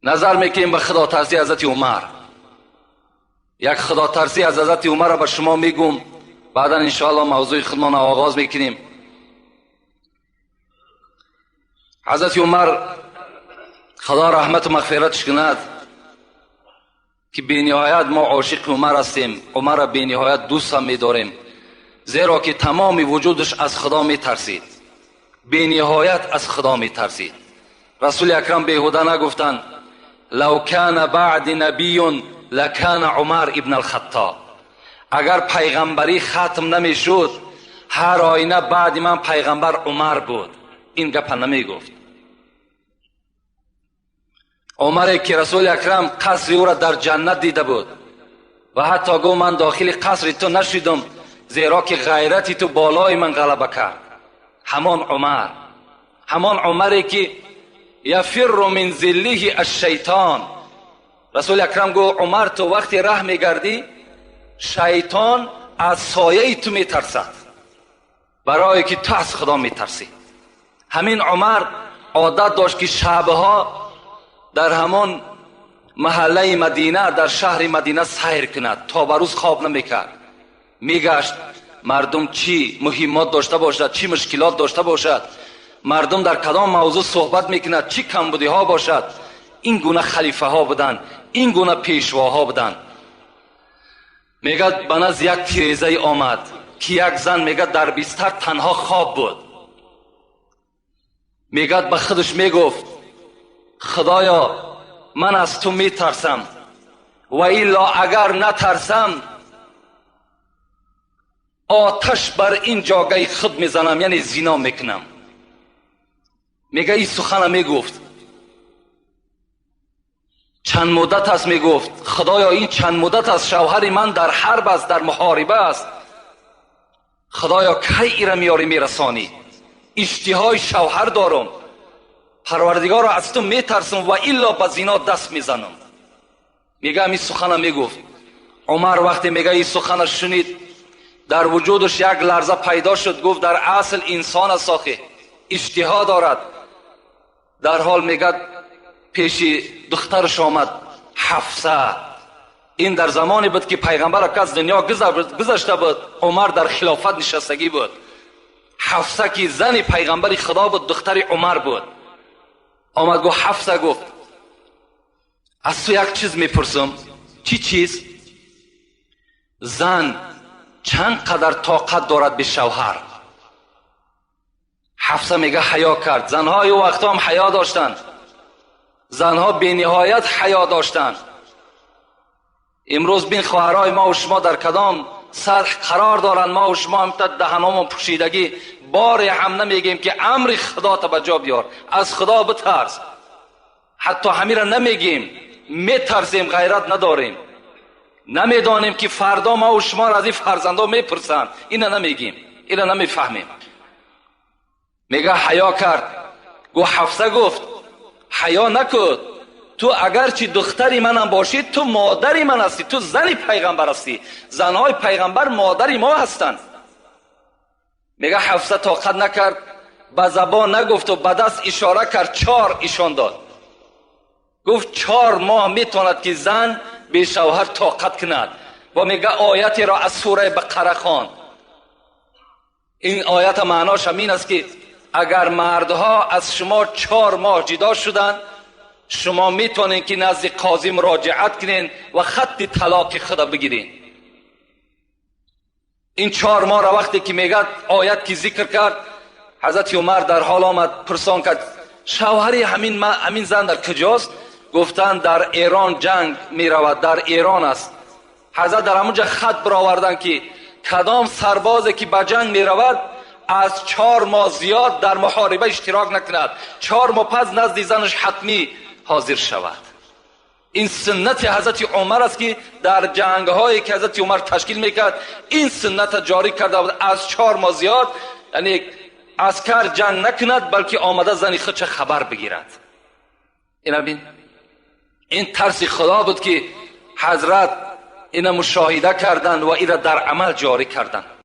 Назар мекунем ба худотарсии ҳазрати Умар. Як худотарсӣ аз ҳазрати Умарро ба шумо мегӯм, баъдан иншоаллоҳ мавзӯи худмонро оғоз мекунем. Ҳазрати Умар, Худо раҳмату мағфиратш кунад, ки бениҳоят мо ошиқи Умар ҳастем, Умарро бениҳоят дӯстам медорем, зеро ки тамоми вуҷудаш аз Худо метарсид, бениҳоят аз Худо метарсид. Расули Акрам беҳуда нагуфтанд: лав кана баъди набиюн лакана Умар ибн алхаттоб. Агар пайғамбарӣ хатм намешуд, ҳар оина баъди ман пайғамбар Умар буд. Ин гапа намегуфт. Умаре ки Расули Акрам қасри ӯро дар ҷаннат дида буд ва ҳатто гуфт: ман дохили қасри ту нашудам, зеро ки ғайрати ту болои ман ғалаба кард. Ҳамон Умар, ҳамон Умаре ки яфирру мин зиллиҳи аш-шайтон. Расули Акрам гуфт: Умар, ту вақте раҳ мегардӣ, шайтон аз сояи ту метарсад, барое ки ту аз Худо метарсӣ. Ҳамин Умар одат дошт ки шабҳо дар ҳамон маҳаллаи Мадина, дар шаҳри Мадина сайр кунад, то ба рӯз хоб намекард. Мегашт, мардум чӣ муҳиммот дошта бошад, чӣ мушкилот дошта бошад, мардум дар кадом мавзӯъ суҳбат мекунад, чӣ камбудиҳо бошад. Ин гуна халифаҳо буданд, ин гуна пешвоҳо буданд. Мегӯяд, ба назди як тирезае омад ки як зан, мегӯяд, дар бистар танҳо хоб буд. Мегӯяд, ба худаш мегуфт: Худоё, ман аз ту метарсам, ва илло агар натарсам, оташ бар ин ҷогаи худ мезанам, яъне зино мекунам. Мега, ин сухана мегуфт. Чанд муддат аст, мегуфт, Худоё, ин чанд муддат аст шавҳари ман дар ҳарб аст, дар муҳориба аст. Худоё, кай ира меёрӣ, мерасонӣ? Иштиҳои шавҳар дорам. Парвардигоро, аз ту метарсам ва илло ба зино даст мезанам. Мега, ҳамин сухана мегуфт. Умар вақте, мега, ин сухана шунид, дар вуҷудаш як ларза пайдо шуд. Гуфт: дар асл инсон аст, охи иштиҳо дорад. Дар ҳол, мегӯяд, пеши духтараш омад, Ҳафса. Ин дар замоне буд ки пайғамбар аз дунё гузашта буд, Умар дар хилофат нишастагӣ буд. Ҳафса ки зани пайғамбари Худо буд, духтари Умар буд, омад, гуфт: Ҳафса, гуфт, аз ту як чиз мепурсам. Чӣ чиз? Зан чанд қадар тоқат дорад бе шавҳар? Ҳафса, мега, ҳаё кард. Занҳои ӯ вақтҳо ҳам ҳаё доштанд, занҳо бениҳоят ҳаё доштанд. Имрӯз бин, хоҳарҳои мо шумо дар кадом сатҳ қарор доранд. Мо шумо ҳамта даҳаномон пӯшидагӣ, боре ҳам намегем ки амри Худота ба ҷо биёр, аз Худо битарс. Ҳатто ҳамира намегем, метарсем, ғайрат надорем, намедонем ки фардо мо шуморо аз ин фарзандо мепурсанд. Ина намегем, ина намефаҳмем. Мега, ҳаё кард. Гуфт, Ҳафса, гуфт, ҳаё накун. Ту агарчи духтари манам бошӣ, ту модари ман ҳастӣ, ту зани пайғамбар ҳастӣ. Занҳои пайғамбар модари мо ҳастанд. Мега, Ҳафса тоқат накард, ба забон нагуфту ба даст ишора кард, чор ишон дод. Гуфт, 4 моҳ метавонад ки зан бешавҳар тоқат кунад. Ва, мега, оятеро аз сураи Бақара хонд. Ин оята маънош ҳамин аст ки агар мардҳо аз шумо 4 моҳ ҷудо шуданд, шумо метавонед ки назди қозӣ муроҷиат кунед ва хатти талоқи худа бигиред. Ин 4 моҳро вақте ки, мегӯяд, оят ки зикр кард, ҳазрати Умар дар ҳол омад, пурсон кард: шавҳари ҳамин зан дар куҷост? Гуфтанд, дар Эрон ҷанг меравад, дар Эрон аст. Ҳазрат дар ҳамонҷа хат бароварданд ки кадом сарбозе ки ба ҷанг меравад, аз 4 моҳ зиёд дар муҳориба иштирок накунад, 4 моҳ пас назди занаш ҳатмӣ ҳозир шавад. Ин суннати ҳазрати Умар аст ки дар ҷангҳое ки ҳазрати Умар ташкил мекард, ин сунната ҷорӣ карда буд: аз 4 моҳ зиёд, яъне, аскар ҷанг накунад, балки омада зани худша хабар бигирад. Ина бин, ин тарси Худо буд ки ҳазрат ина мушоҳида карданд ва ира дар амал ҷорӣ карданд.